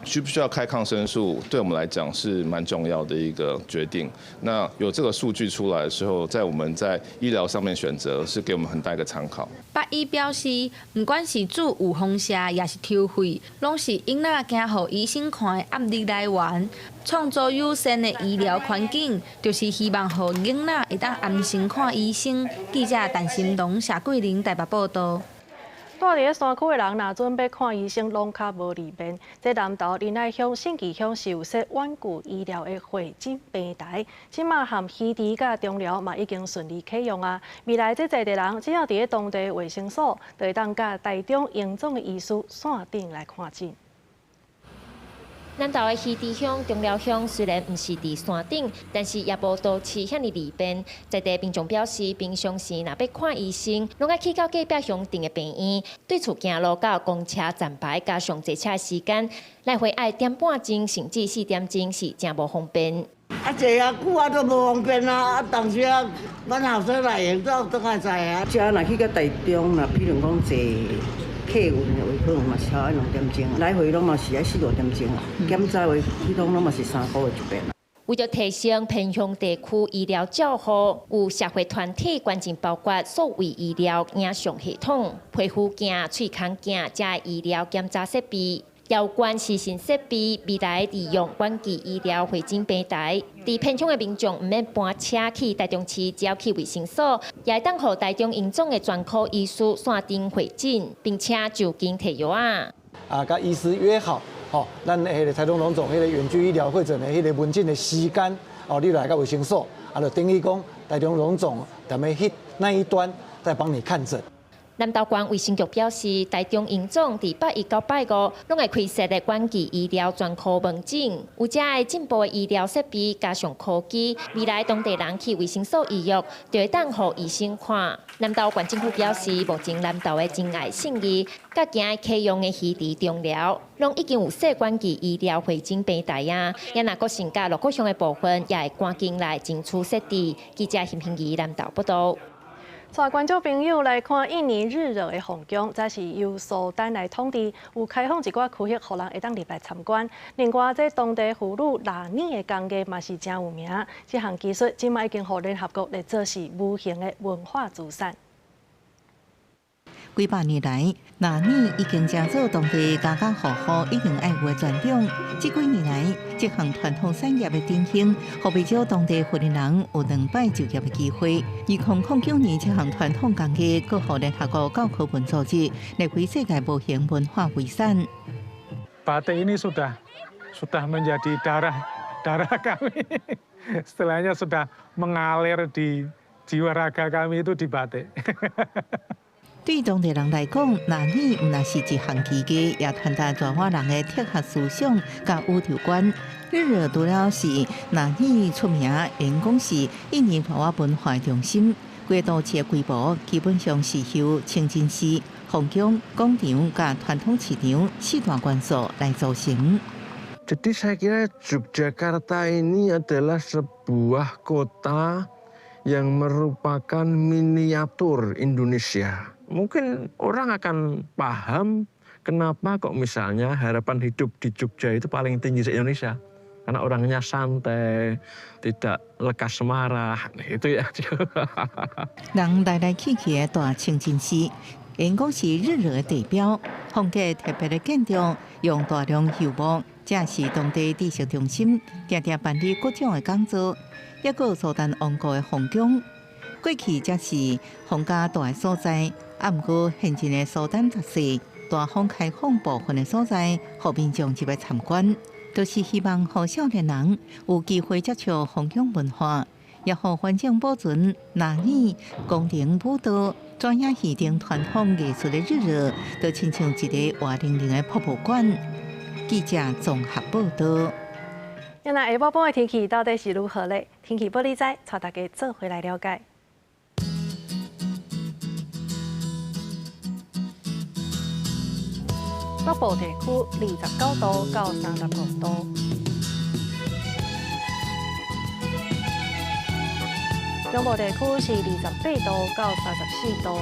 需不需要開抗生素，對我們來講是蠻重要的一個決定。那有這個數據出來的時候，在我們在醫療上面選擇，是給我們很大一個參考。北醫表示，毋管是注預防射，抑是抽血，攏是囡仔驚予醫生看的壓力來源。創造友善的醫療環境，就是希望予囡仔會當安心看醫生。記者陳新龍、謝桂玲台北報道。住佇咧山區的人，若準欲看醫生，攏較無利便。這南投仁愛鄉、信義鄉是有設遠距醫療的會診平台，這馬含魚池佮中寮嘛已經順利啟用啊。未來這在地人只要佇咧當地衛生所，就會當佮台中榮總的醫師線頂來看診。南投的魚池鄉、中寮鄉雖然毋是佇山頂，但是也無都市遐爾利便。在地民眾表示，平常時若欲看醫生，攏愛去到隔壁鄉鎮的病院，對厝行路到公車站牌加上坐車時間，來回愛點半鐘甚至4點鐘是誠無方便。啊，坐遐久啊都無方便啊！啊，當時啊，阮後生來用都轉來知啊。遮若去到台中，若比如講坐客運的話，可能嘛是愛2點鐘，來回攏嘛是愛4、5點鐘啊。檢查話，彼攏攏嘛是3個月一遍。為著提升偏鄉地區醫療照護，有社會團體捐贈包括數位醫療影像系統、皮膚鏡、喙腔鏡遮醫療檢查設備。有關視訊設備，未來利用遠距醫療會診平台，佇偏鄉的民眾毋免搬車去台中市，只要去衛生所，也會當予台中榮總的專科醫師線頂會診，並且就近提藥仔。啊，佮醫師約好，吼，咱彼个台中榮總彼个遠距醫療會診的彼个門診的時間，哦，你來到衛生所，啊，就等於講台中榮總踮咧彼那一端在幫你看診。南投縣衛生局表示，台中榮總佇拜一到拜五攏會開設的遠距醫療專科門診，有遮的進步的醫療設備加上科技，未來當地人去衛生所預約，就會當予醫生看。南投縣政府表示，目前南投的仁愛信義、佮行啟用的魚池中寮，攏已經有設遠距醫療會診平台啊。也若閣增加鹿谷鄉的部分，也會趕緊來爭取設置。記者陳平儀南投報導。帶觀眾朋友來看印尼日惹的皇宮，這是由蘇丹來統治，有開放一寡區域，予人會當入來參觀。另外，這當地婦女拉呢的工藝嘛是誠有名。這項技術這擺已經予聯合國列做是無形的文化資產。幾百年來，拉呢已經成做當地家家戶戶一定愛有的傳統。這幾年來，這項傳統產業的振興，予袂少當地婦人有兩擺就業的機會。2009年，這項傳統工藝閣予聯合國教科文組織列為世界無形文化遺產。 Batik ini sudah menjadi darah darah kami. Istilahnya sudah mengalir di jiwa raga kami itu di batik. 對當地人來講，拉呢毋但是一項技藝，也傳達爪哇人的哲學思想佮宇宙觀。日惹除了是拉呢出名，會講是印尼爪哇文化中心。規個都市的規模基本上是由清真寺、皇宮、廣場佮傳統市場四大元素來組成。 Jadi saya kira Yogyakarta ini adalah sebuah kota yang merupakan miniatur Indonesia. Mungkin orang akan paham kenapa kok misalnya harapan hidup di Jogja itu paling tinggi se Indonesia. Karena orangnya santai, tidak lekas marah, itu ya. 人來來去去的大清真寺，會講是日惹的地標，風格特別的建築，用大量油木，這是當地知識中心，定定辦理各種的講座，抑閣有蘇丹王國的皇宮。過去這是皇家蹛的所在，啊，毋過現今的蘇丹十世大方開放部分的所在，予民眾入來參觀，就是希望予少年人有機會接觸皇宮文化，也予環境保存拉呢宮廷舞蹈、專業戲等傳統藝術的日惹，就親像一个活靈靈的博物館。記者綜合報導。那下晡晡的天氣到底是如何咧？天氣報你知，帶大家做伙來了解。北部地區29度到35度，中部地區是28度到34度，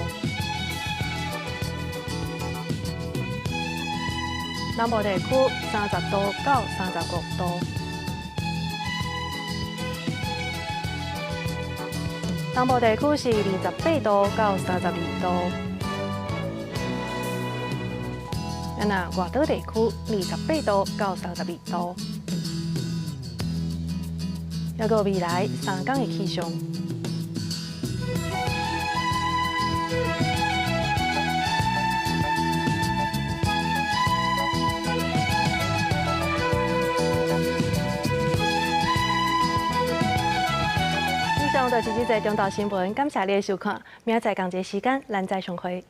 南部地區30度到35度，東部地區是28度到32度。那外島地區28度到32度，抑閣未來3工的氣象。以上就是這節中晝新聞，感謝你的收看，明仔載仝一个時間，咱再相會。